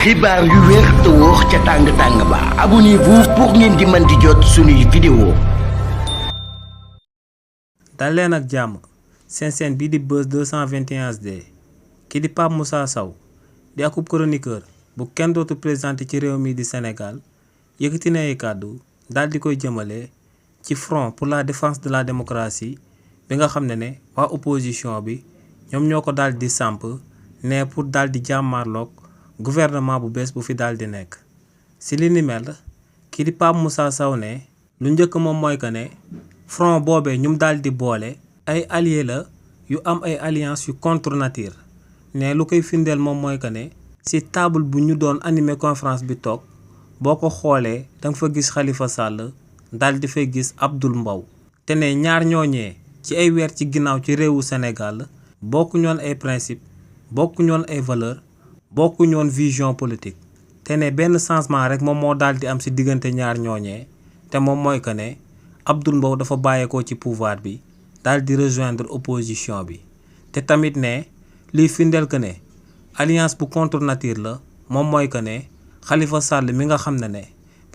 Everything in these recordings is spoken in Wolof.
xibaar yu wér te wóor ca tàng-tàng ba abonnez-vous pour ngeen di mën di jot suñuy vidéo. dal leen ak jàmm seen chaîne bii di Buzz 221 HD kii di Pape Moussa Sow di akub chroniqueur bu kenn dootu présenté ci réew mi di Sénégal yëkkati na ay kàddu daal di koy jëmale ci front pour la défense de la démocratie bi nga xam ne waa opposition bi ñoom ñoo ko daal di samp ne pour daal di jàmmarloog gouvernement bu bees bu fi daal di nekk. si li ni mel kii di Pape Moussa Sow ne lu njëkk moom mooy que ne front boobee ñum daal di boole ay alliés la yu am ay alliance yu contre nature ne lu koy firndeel moom mooy que ne si table bu ñu doon animé conférence bi toog boo ko xoolee danga fa gis Khalifa Sall daal di fay gis Abdoul Mbow te ne ñaar ñooñee ci ay weer ci ginnaaw ci réewu Sénégal bokku ñoon ay principe bokku ñoon ay valeur bokku ñoon vision politique te ne benn changement rek moom moo daal di am si diggante ñaar ñooñee te moom mooy que ne Abdoul Mbow dafa bàyyeekoo ci pouvoir bi daal di rejoindre opposition bi te tamit ne liy firndeel que ne alliance bu contre nature la moom mooy que ne Khalifa Sall mi nga xam ne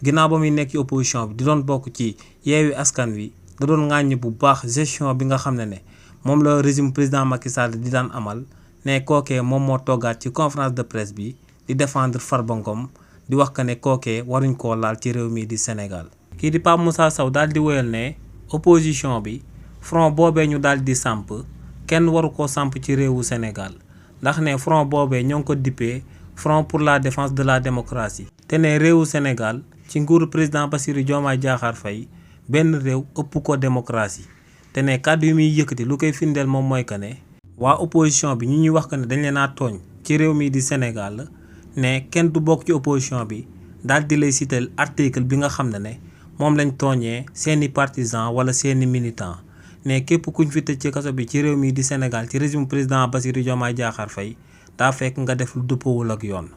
ginnaaw ba muy nekk ci opposition bi di doon bokk ci Yewwi Askan Wi da doon ŋàññi bu baax gestion bi nga xam ne moom la régime président Macky Sall di daan amal ne kookee moom moo toggaat ci conférence de presse bi di défendre Farba Ngom di wax que ne kookee waruñ koo laal ci réew mi di Sénégal. kii di Pape Moussa Sow daal di wéyal ne opposition bi front boobee ñu daal di samp kenn waru koo samp ci réewu Sénégal ndax ne front boobee ñoo ngi ko dippee front pour la défense de la démocratie. te ne réewu Sénégal ci nguuru président Bassirou Diomaye Diakhar Faye benn réew ëpp ko démocratie te ne kàddu yi muy yëkkati lu koy firndeel moom mooy que ne waa opposition bi ñu ñuy wax que ne dañ leen a tooñ ci réew mi di Sénégal ne kenn du bokk ci opposition bi daal di lay citer article bi nga xam ne moom lañ tooñee seeni partisans wala seeni militants ne képp kuñ fi tëj ci kaso bi ci réew mi di Sénégal ci régime président Bassirou Diomaye Diakhar Faye daa fekk nga def lu dëppoowul ak yoon.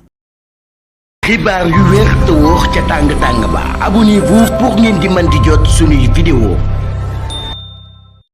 xibaar yu wér te wóor ca tàng-tàng ba abonnez-vous pour ngeen di mën di jot suñuy vidéo.